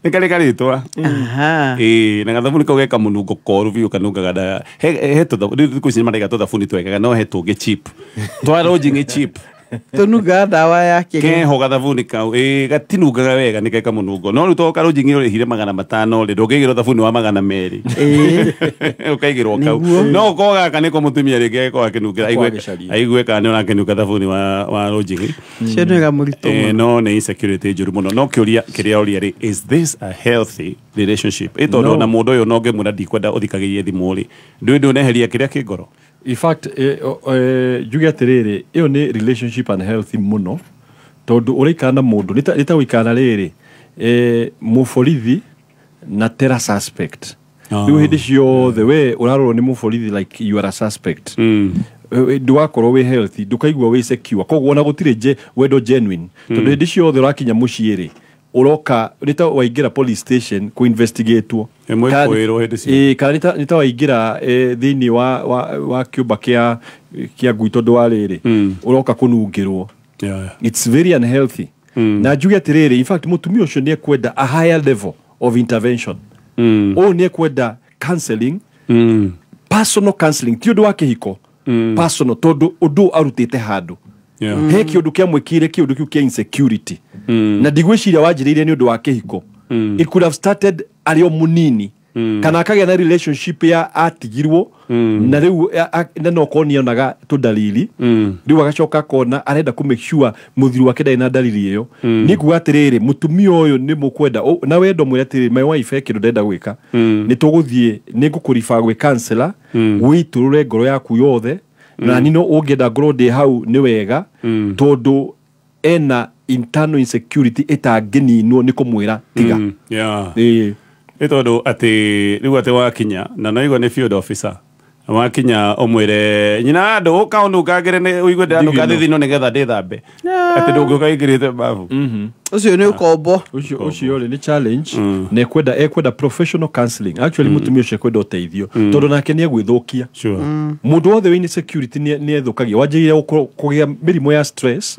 nĩ karĩ karĩtwa. Ĩĩ na gathabuni kau ge kamũnungo koru biũ kanungaga da he tũthabuni rĩu thikũ ici nĩmaraiga tũthabuni twega no he tũngĩ cheap twa rũnjing'i cheap tũnungaga ndawa ya kĩrĩa keho gathabuni kau gatinungaga wega nĩ ke kamũnungo no rĩu to karũnjing'i ũrĩhire 500 rĩ ndũngĩigĩrwo thabuni wa 200 ũkaigĩrwo kau no ũkorwo gaka nĩko mũtumia rĩngĩ agĩkorwo akĩnungĩra aigue kana nĩ ũrakĩnunga thabuni wa rũnjing'i. Ũcio nĩ wĩra mũritũ mũno. No nĩ insecurity njũru mũno no kĩũria kĩrĩa ũria rĩ, is this a healthy relationship? Ĩ tondũ ona mũndũ ũyũ no ngĩmwĩra ndikwenda ũthikagĩrie thimũ rĩ ndũĩ ndũneheria kĩrĩa kĩ ngoro. In fact, njuge atĩrĩrĩ ĩyo nĩ relationship unhealthy mũno tondũ ũraikara na mũndũ nĩ ta gũikara na rĩrĩ mũborithi na tera suspect. Rĩu hĩndĩ ciothe we ũrarorwo nĩ mũborithi like you are a suspect. Ndũgakorwo wĩ healthy, ndũkaigua wĩ secure, koguo ona gũtirĩ wendo genuine tondũ hĩndĩ ciothe ũrakinya mũciĩ rĩ ũroka nĩ ta waingĩra police station kũ investigatewo kana nĩ ta waingĩra thĩinĩ wa kĩũmba kĩa ngui tondũ wa rĩrĩ ũroka kũnungĩrwo. It's very unhealthy. Na njuge atĩrĩrĩ in fact mũtumia ũcio nĩ ekwenda a higher level of intervention. Ũyũ nĩ ekwenda counseling, personal counseling, ti ũndũ wa kĩhiko, personal tondũ ũndũ arutĩte handũ he kĩũndũ kĩamwĩkĩire kĩũndũ kĩu kĩa insecurity na ndigwĩciria wanjĩrĩire nĩ ũndũ wa kĩhiko. It could have started arĩ o mũnini kana akagĩa na relationship ya atigirwo na rĩu na no korwo nĩonaga tũndariri rĩu agacoka akona arenda kũ make sure mũthuri wake ndarĩ na ndariri ĩyo. Nĩ kuga atĩrĩrĩ mũtumia ũyũ nĩ mũkwenda na wendo mwĩre atĩrĩrĩ my wife he kĩndũ ndĩrenda gwĩka nĩ tũgũthiĩ nĩ ngũkũriba gwĩ counselor wĩitũrũre ngoro yaku yothe na nino ũngĩenda ngorwo ndĩ hau nĩ wega tondũ ena internal insecurity ĩtangĩninwo nĩ kũmwĩra tiga. Nĩ tondũ atĩ rĩu atĩ wakinya na no igua nĩ field officer wakinya ũmwĩre nyina andũ ũka ũnungangĩre nĩ ũigue ndĩranunga thithino nĩgetha ndĩthambe atĩ ndũngĩũka wĩingĩrĩte babu. Ũcio nĩ ũkombo. Ũcio rĩ nĩ challenge na ekwenda professional counseling. Actually mũtumia ũcio ekwenda ũteithio tondũ nake nĩ egwĩthũkia. Mũndũ wothe wĩ insecurity nĩ ethũkagia wanjĩrĩire kũgĩa mĩrimũ ya stress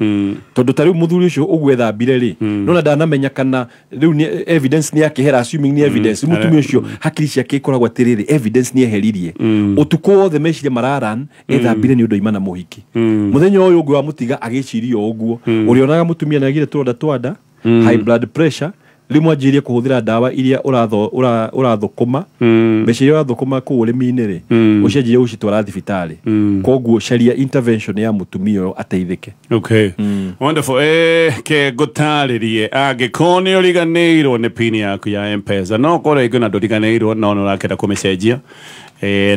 tondũ ta rĩu mũthuri ũcio ũguo ethambire rĩ nona ndanamenya kana rĩu evidence nĩ akĩhera assuming nĩ evidence mũtumia ũcio hakiri ciake ikoragwo atĩrĩrĩ evidence nĩ eheririe ũtukũ wothe meciria mararan ethambire nĩ ũndũ aima na mũhiki mũthenya ũyũ ũngĩ wamũtiga agĩciria o ũguo ũrĩonaga mũtumia nĩ agire tũronda twanda high blood pressure Rĩu mwanjĩrĩrie kũhũthĩra ndawa iria ũrathũkũma, mbeca iria ũrathũkũma kũu ũrĩmi-inĩ rĩ, ũcianjirie gũcitwara thibitarĩ. Koguo caria intervention ya mũtumia ũyũ ateithĩke. Okay. Wonderful. Ke ngũtarĩrie angĩkorwo nĩ ũriganĩirwo nĩ pin yaku ya M-Pesa, no korwo rĩngĩ na ndũriganĩirwo no nĩ ũrakenda kũmĩcenjia,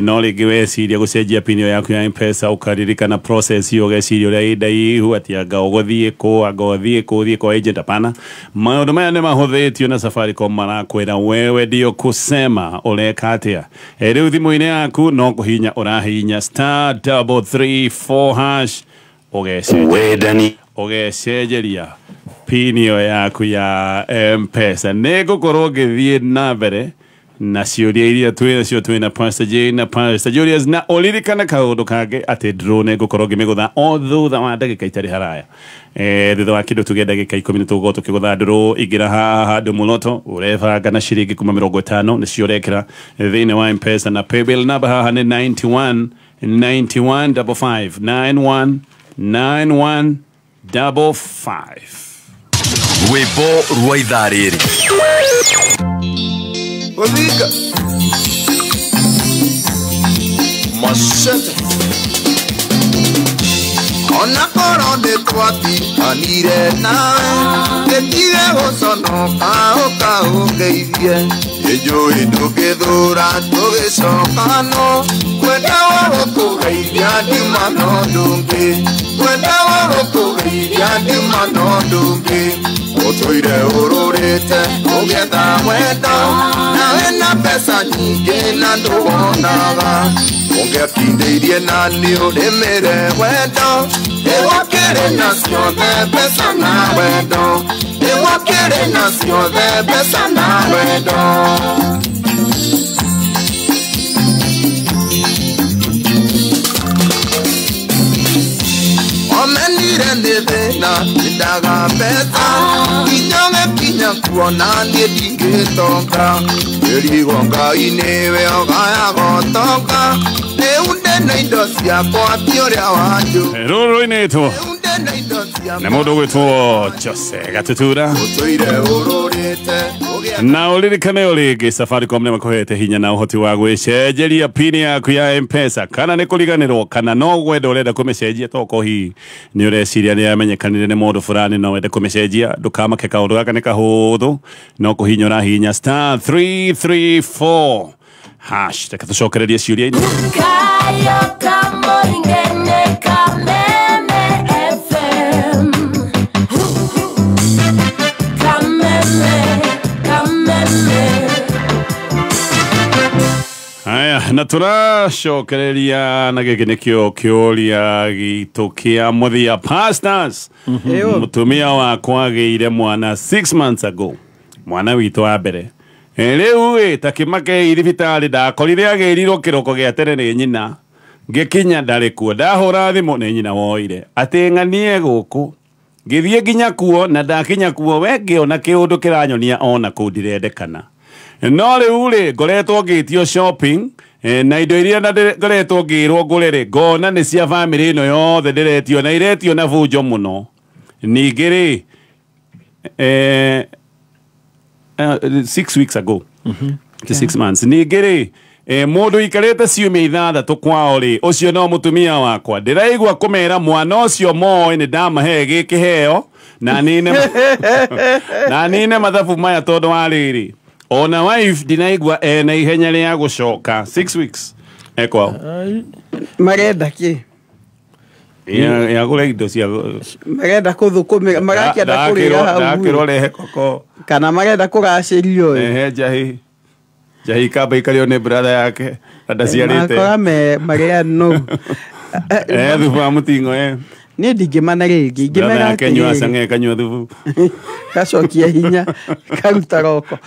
no rĩngĩ weciria gũcenjia pin ĩyo yaku ya M-Pesa ũkaririkana process ĩyo, ũgeciria ũrĩa ĩ ndaihu, atĩ anga ũgũthiĩ kũ, anga ũthiĩ kũ, ũthiĩ kwa agent, hapana. Maũndũ maya nĩ mahũthĩtio na Safaricom, marakwĩra wewe ndio kusema ũreka atĩa. Rĩu thimũ-inĩ yaku no kũhihinya ũrahihinya *334# ũgeceria ũgecenjeria pin ĩyo yaku ya M-Pesa. Nĩ ngũkorwo ngĩthiĩ na mbere na ciũria iria twĩ nacio, twĩ na Pastor Jane na Pastor Julius, na ũririkane kaũndũ kangĩ atĩ draw nĩ ngũkorwo ngĩmĩgũtha o thutha wa ndagĩka itarĩ haraya. Thutha wa kĩndũ tuge ndagĩka 10 nĩ tũgũkorwo tũkĩgũtha draw. Ingĩra haha handũ mũloto ũrebanga na ciringi kuma 50 nĩcio ũrekĩra thĩinĩ wa M-Pesa, na paybill number haha nĩ 91 91 55 91 91 55. Rwĩmbo rwa ithaa rĩrĩ. Odinga Machete Ona korwo nĩ twatiganire nawe, gĩtige gũconoka ũka ũngeithie, ĩnjũĩ ndũngĩthũra tũgĩcokano, kwenda wa gũkũgeithia ndiuma no ndũngĩ, kwenda wa gũkũgeithia ndiuma no ndũngĩ, ũtũire ũrũrĩte ũgĩetha wendo, nawe na mbeca nyingĩ na ndũwonaga, ũngĩakindĩirie na nĩ ũrĩmĩre wendo, nĩwakĩrĩ na ciothe mbeca na wendo, nĩwakĩrĩ na ciothe mbeca na wendo. Omenire nĩ thĩna nyendaga mbeca, nginya gĩkinya kuona niĩ ndingĩtonga, ĩrigwo Ngai nĩwe ũgayaga ũtonga, rĩu ndĩ na indo ciakwa ti ũrĩa wanjũ. Rũrũ rũinĩtwo na mũndũ ũgwĩtwo Jose Gatutura. Ũtũire ũrũrĩte Na ũririkane o rĩngĩ Safaricom nĩ makũhete hinya na ũhoti wa gwĩcenjeria pin yaku ya M-Pesa, kana nĩ kũriganĩrwo kana no gwenda ũrenda kũmĩcenjia, tokorwo hihi nĩ ũreciria nĩ yamenyekanire nĩ mũndũ fulani no wende kũmĩcenjia, ndũkamake, kaũndũ gaka nĩ kahũthũ, no kũhihinya ũrahihinya *334#. Reke tũcokererie ciũria-inĩ. Kayo kamoingene Kameme FM. Kameme, Kameme. Haya, na tũracokereria na gĩkĩ nĩkĩo kĩũria gitũ kĩa mũthia. Pastors, mũtumia wakwa agĩire mwana 6 months ago, mwana witũ wa mbere. Rĩu ĩ ta kĩmake thibitarĩ ndakorire agĩrirwo kĩroko gĩa tene nĩ nyina, ngĩkinya ndarĩ kuo, ndahũra thimũ nĩ nyina woire atĩ ng'anie gũkũ, ngĩthiĩ nginya kuo, na ndakinya kuo we ngĩona kĩũndũ kĩranyonia ona kũu ndirendekana. No rĩu rĩ ngoretwo ngĩtio shopping, na indo iria ngoretwo ngĩrwo ngũre rĩ, ngona nĩ cia bamĩrĩ ĩno yothe ndĩretio, na iretio na bunjo mũno. Ningĩ rĩ 6 weeks ago to 6 months, ningĩ rĩ mũndũ ikarĩte ciumia 6 kwao rĩ, ũcio no mũtumia wakwa, ndĩraigua kũmera mwana ũcio moĩ nĩ ndamahe gĩkĩheo na nine na nine mathabu maya tondũ wa rĩrĩ ona wife ndinaigua ena ihenya rĩa gũcoka 6 weeks ekwao. Marenda kĩ? Ya gũra indo cia marenda kũthũkũmĩra, marakĩenda kũrĩra hau, ndakĩrwo rehe koko, kana marenda kũgacĩrio. Ehe, njahi njahi kamba ikario nĩ brother yake na ndaciarĩte, makora me marĩa no thubu wa mũting'o. Niĩ ndingĩmana rĩngĩ, ingĩmera atĩrĩrĩ, kanyua cang'e kanyua thubu gacokia hinya karuta roko.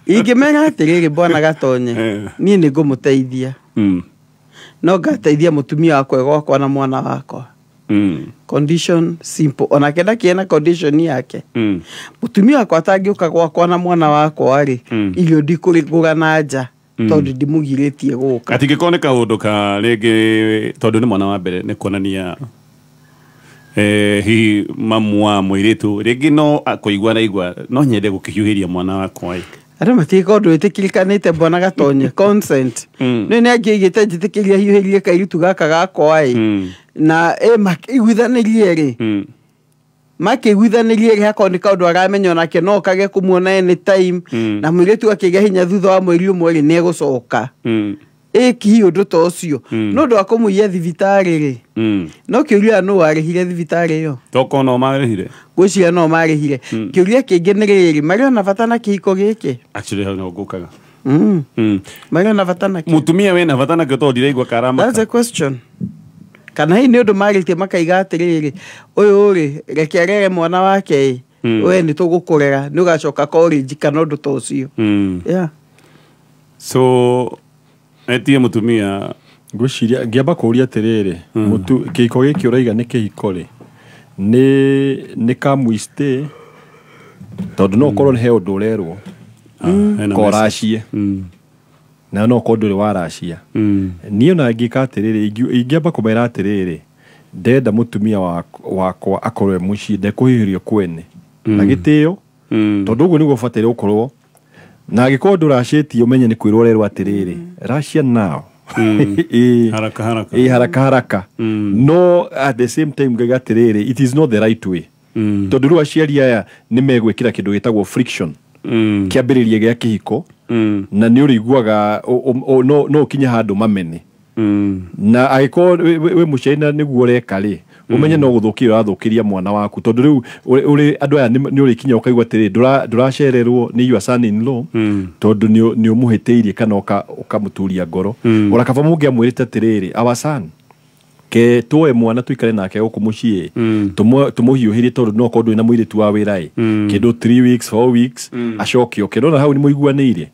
Ingĩmera atĩrĩrĩ, bwana Gatonye, niĩ nĩ ngũmũteithia, no ngateithia mũtumia wakwa gwakwa na mwana wakwa. Condition simple, onake ndakiena condition yake. Mũtumia wakwa atangĩũka gwakwa na mwana wakwa rĩ, irio ndikũrĩgũra na nja tondũ ndimũgirĩtie gũka. Atingĩkorwo nĩ kaũndũ ka rĩngĩ tondũ nĩ mwana wa mbere, nĩ kuonania Hihi mamu wa mũirĩtu rĩngĩ no akũigua na igua no nyende gũkĩhiũhĩria mwana wakwa ĩ. Andũ matirĩ ũndũ wĩtĩkĩrĩkanĩte bwana Gatonye consent. Nĩ nĩ angĩigĩte njĩtĩkĩria hiũhĩrie kairĩtu gaka gakwa ĩ. Na makĩiguithanĩrie rĩ. Makĩiguithanĩrie rĩ hakorwo nĩ kaũndũ aramenya onake no kage kũmuona anytime. Na mũirĩtu akĩgĩa hinya thutha wa mweri ũmwe rĩ nĩegũcoka. Ĩki ũndũ ta ũcio. No ũndũ wa kũmũiya thibitarĩ rĩ. No kĩũria nũ warĩhire thibitarĩ ĩyo? Tokorwo no marĩhire. Ngwĩciria no marĩhire. Kĩũria kĩngĩ nĩ rĩrĩ, marĩ ona bata na kĩhiko gĩkĩ? Actually hau no ngũkaga. Marĩ ona bata nakĩo? Mũtumia wĩna bata nakĩo tondũ ndiraigua karamaka. That's a question. Kana hihi nĩ ũndũ marĩtie makaiga atĩrĩrĩ, ũyũ rĩ, reke arere mwana wake ĩ, we nĩ tũgũkũrera, nĩ ũgacoka college kana ũndũ ta ũcio. Yeah. So etie mũtumia ngwĩciria ngĩamba kũũria atĩrĩrĩ, kĩhiko gĩkĩ ũraiga nĩ kĩhiko rĩ, nĩ kamwistĩ tondũ no ũkorwo he ũndũ ũrerwo koracie na no ũkorwo ndũrĩ waracia. Niĩ ona ngĩka atĩrĩrĩ, ingĩamba kũmera atĩrĩrĩ, ndenda mũtumia wakwa akorwo e mũciĩ ndekũhiũhĩrio kwene na gĩtĩo, tondũ ũguo nĩguo ũbataire gũkorwo. Na angĩkorwo ndũracĩtie ũmenye nĩ kwĩrwo ũrerwo atĩrĩrĩ, racia now. Haraka haraka. Haraka haraka. No at the same time ngaiga atĩrĩrĩ, it is not the right way. Tondũ rĩu aciari aya nĩ megwĩkĩra kĩndũ gĩtagwo friction kĩambĩrĩria gĩa kĩhiko, na nĩ ũrĩiguaga no ũkinye handũ mamene. Na angĩkorwo wĩ mũciari na nĩguo ũreka rĩ, ũmenye no gũthũkia ũrathũkĩria mwana waku, tondũ rĩu ũrĩ andũ aya nĩ ũrĩkinya ũkaigua atĩrĩ, ndũracererwo nĩ your son in law, tondũ nĩ ũmũhĩtĩirie kana ũkamũturia ngoro. Ona kaba mũngĩamwĩrĩte atĩrĩrĩ, our son, ke tuoe mwana tuikare nake gũkũ mũciĩ, tũmũhiũhĩrie tondũ no ũkorwo ndũrĩ na mũirĩtu wa wĩra ĩ, kĩndũ 3 weeks 4 weeks acoke oke. Nona hau nĩ mũiguanĩire.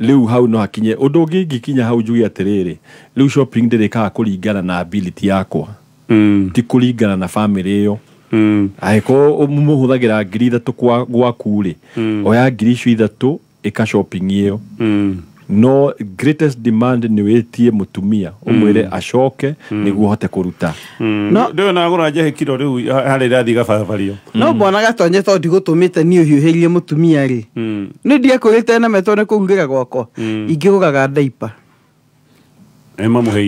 Rĩu hau no hakinye ũndũ ũngĩ ingĩkinya hau njuge atĩrĩrĩ, rĩu shopping ndĩrĩkaga kũringana na ability yakwa, ti kũringana na family ĩyo. Angĩkorwo mũhũthagĩra 3,000 gwaku rĩ, oya 3,000 ĩka shopping ĩyo. No greatest demand nĩ wĩtie mũtumia ũmwĩre acoke nĩguo ũhote kũruta. Ndĩyo nagũra njehe kiro rĩu harĩa ĩrathiĩ gababario. No bwana Gatonye tondũ ndigũtũmĩte niĩ ũhiũhĩrie mũtumia rĩ, nĩ ndiekũrĩte na metwo nĩ kũrugĩra gwakwa, ingĩgũraga ndaipa.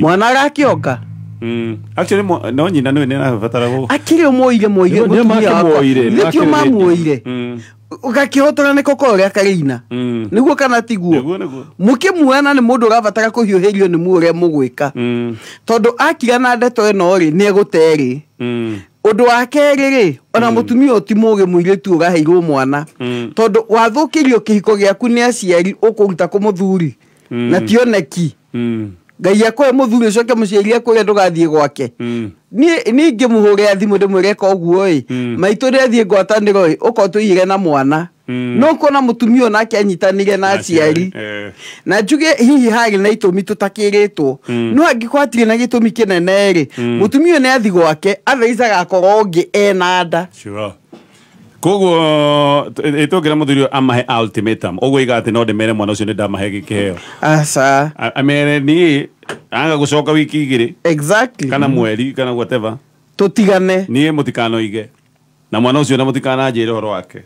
Mwana arakĩonga. Actually no nyina nĩwe nĩarabatara gũ akĩrĩ ũmwoire mwoire mũtumia wakwa nĩkĩo mamuoire ũgakĩhotora nĩ koko ũrĩa karĩina nĩguo kana tiguo mũkĩmuona nĩ mũndũ ũrabatara kũhiũhĩrio nĩ mu ũrĩa mũgwĩka tondũ akira na ndeto ĩno rĩ nĩ egũte rĩ. Ũndũ wa kerĩ rĩ ona mũtumia ũyũ ti mũgĩ mũirĩtu ũraheirwo mwana tondũ wathũkĩrio kĩhiko gĩaku nĩ aciari ũkũruta kũ mũthuri na tioneki Ngai akũhe mũthuri ũcoke mũciari akũre ndũgathiĩ gwake. Niĩ ingĩmũhũrĩra thimũ ndĩmwĩre eka ũguo ĩ, maitũ nĩathiĩ ngwatanĩro ĩ, ũka ũtũigĩre na mwana. No kuona mũtumia ũyũ nake anyitanĩire na aciari. Na njuge hihi harĩ na itũmi tũtakĩrĩtwo. No angĩkorwo hatirĩ na gĩtũmi kĩnene rĩ, mũtumia ũyũ nĩathiĩ gwake, otherwise agakorwo ũngĩ ena nda. Sure. Koguo ĩtũngĩra mũthuri ũyũ amahe ultimatum ũguo iga atĩ no ndĩmere mwana ũcio nĩ ndamahe gĩkĩheo. Aca. Amere niĩ anga gũcoka wiki igĩrĩ. Exactly. Kana mweri kana whatever. Tũtigane. Niĩ mũtikanoige. Na mwana ũcio na mũtikananjĩre ũhoro wake.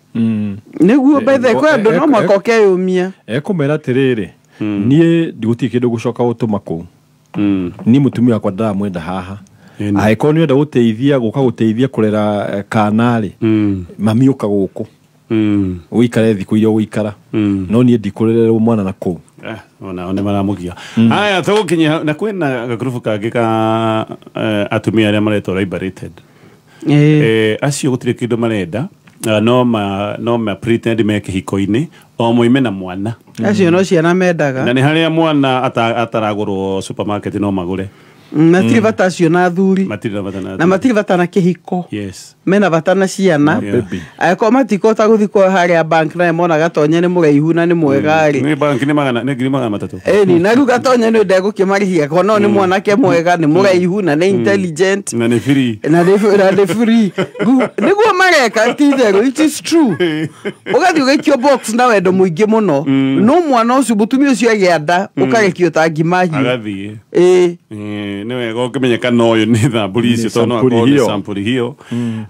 Nĩguo by the way kwĩ andũ no mũhaka ũkeyũmia. Ekũmera atĩrĩrĩ, niĩ gũtirĩ kĩndũ gũcoka gũtũma kũu. Niĩ mũtumia wakwa ndaramwenda haha. Angĩkorwo nĩ ũrenda gũteithia gũka gũteithia kũrera kana rĩ, mami ũka gũkũ ũikare thikũ iria ũgũikara, no niĩ ndikũrererwo mwana na kũu. Onao nĩ maramũgia. Haya tũgũkinyia na kwĩna gakurubu kangĩ ka atumia arĩa maretwo liberated. Acio gũtirĩ kĩndũ marenda, no ma pretend me kĩhiko-inĩ o moime na mwana. Acio no ciana mendaga. Na nĩ harĩa mwana ataragũrwo supermarket no magũre. Matirĩ bata acio na athuri. Matirĩ bata na Na matirĩ bata na kĩhiko. Yes. Mena bata na ciana. Angĩkorwo matikũhota gũthiĩ kwa harĩa bank na mona Gatonye nĩ mũraihu na nĩ mwega rĩ. Nĩ bank nĩ magana nĩ 300,000. Ĩni na rĩu Gatonye nĩ ndegũkĩmarĩhia ko no nĩ mwanake mwega nĩ mũraihu na nĩ intelligent. Na nĩ free. Na nĩ free. Nĩguo mareka ti itherũ, it is true. Ũgathiĩ ũgaikio box na wendo mũingĩ mũno. No mwana ũcio mũtumia ũcio agĩa nda ũkarekio ta ngima hiũ. Agathiĩ. Ĩĩ. Nĩ wega ũkĩmenye kana ũyũ nĩ thamburi icio tondũ no akorwo nĩ sampuli hiyo.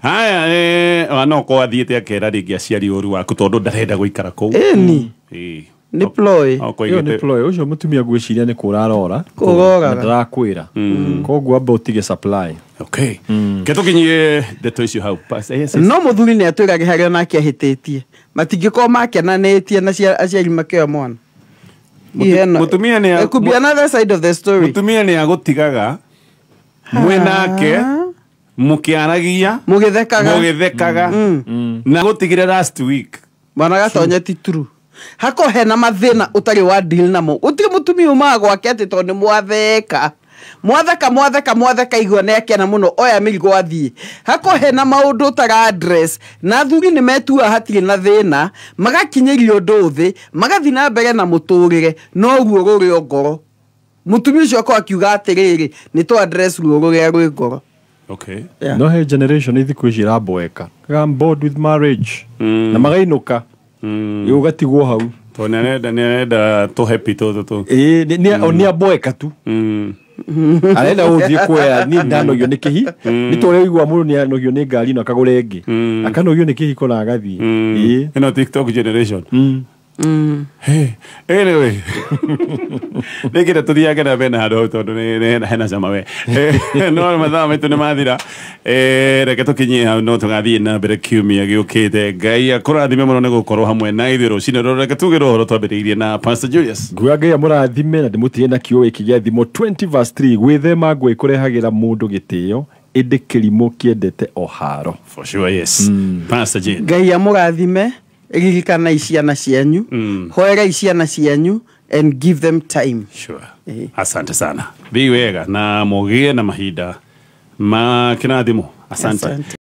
Haya, no korwo athiĩte akera rĩngĩ aciari ũru waku tondũ ndarenda gũikara kũu. Ĩni. Nĩ ploy. Ĩyo nĩ ploy. Ũcio mũtumia ngwĩciria nĩ kũrarora. Kũroraga. Na ndarakwĩra. Koguo amba ũtige supply. Okay. Ke tũkinyie ndeto icio hau. No mũthuri nĩ atwĩrage harĩa onake ahĩtĩtie. Matingĩkorwo makenanĩtie na aciari makĩoya mwana. Mũtumia nĩ It could be another side of the story. Mũtumia nĩ agũtigaga mwĩnake mũkĩaragia mũgĩthekaga na gũtigire last week. Mwana Gatonye ti true. Hako hena mathĩna ũtarĩ wa deal namo. Gũtirĩ mũtumia umaga gwake atĩ tondũ nĩ mwatheka. Mwatheka igua nĩ akena mũno oya mĩrigo athiĩ. Hako hena maũndũ ũtara address na athuri nĩ metua hatirĩ na thĩna magakinyĩria ũndũ thĩ magathiĩ na mbere na mũtũrĩre no ruo rũrĩ o ngoro. Mũtumia ũcio akorwo akiuga atĩrĩrĩ nĩ tũ address ruo rũrĩa rwĩ ngoro. Okay. No he generation ithikũ ici ĩramboeka. I'm bored with marriage. Na magainũka. Ũgatigwo hau. Tondũ nĩ arenda tũ happy tũ. Ĩĩ nĩ amboeka tu. Arenda gũthiĩ kuoya niĩ ndanogio nĩ kĩhi nĩ ta ũrĩa ũigua mũndũ nĩ anogio nĩ ngari na akagũra ĩngĩ akanogio nĩ kĩhiko na agathiĩ. Ĩno TikTok generation. Hey, anyway. Nĩngĩenda tũthiange na mbere na handũ hau tondũ hena cama we. No mathaa maitũ nĩ mathira. Reke tũkinyie hau no tũgathiĩ na mbere kiumia gĩũkĩte. Ngai akũrathime mũno nĩ gũkorwo hamwe na ithuĩ rũcinĩ rũrũ. Reke tuge ũhoro twambĩrĩirie na Pastor Julius. Nguga Ngai amũrathime na ndĩmũtige na kiugo gĩkĩ gĩa Thimo 20 verse 3 gwĩthema ngũĩ kũrehagĩra mũndũ gĩtĩo ĩndĩ kĩrimũ kĩendete o haro. For sure, yes. Pastor Jane. Ngai amũrathime. Ririkanai ciana cianyu, hoerai ciana cianyu and give them time. Sure. Asante sana. Thiĩ wega na mũgĩe na mahinda ma kĩrathimo. Asante.